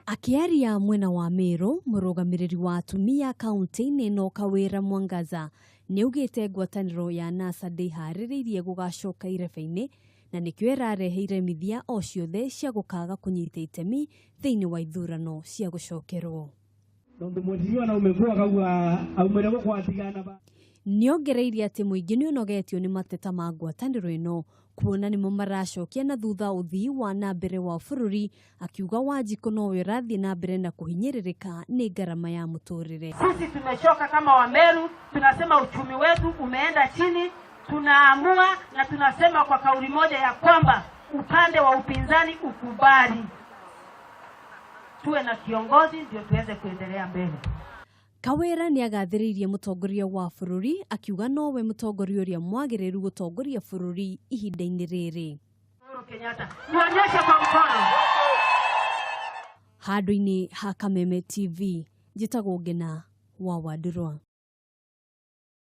Akĩaria mwena wa Meru, mũrũgamĩrĩri wa atumia kaunti-inĩ ĩno Kawĩra Mwangaza nĩaugĩte ngwatanĩro ya NASA ndĩharĩrĩirie gũgacoka irebe-inĩ na nĩkĩo ĩrarehe iremithia o ciothe cia gũkaga kũnyita itemi thĩinĩ wa ithurano cia gũcokerwo. Tondu mheshimiwa na umekuwa kaua aumire gukwatigana ba. Nĩongereire atĩ mũingĩ nĩũnogetio nĩ mateta ma ngwatanĩro ĩno kuona nĩmo maracokia na thutha ũthii wa na mbere wa bũrũri, akiuga Wanjikũ nowe ũrathiĩ na mbere na kũhinyĩrĩrĩka nĩ ngarama ya mũtũrĩre. Sisi tumechoka kama Wameru, tunasema uchumi wetu umeenda chini. Tunaamua na tunasema kwa kauli moja ya kwamba upande wa upinzani ukubali tuwe na kiongozi ndio tuweze kuendelea mbele. Kawĩra nĩagathĩrĩirie mũtongoria wa bũrũri akiuga nowe mũtongoria ũrĩa mwagĩrĩru gũtongoria bũrũri ihinda-inĩ rĩrĩ. Uhuru Kenyatta, nionyeshe kwa mkono. Handũ-inĩ ha Kameme TV, njĩtagwo Ngena wa Wandũrwa.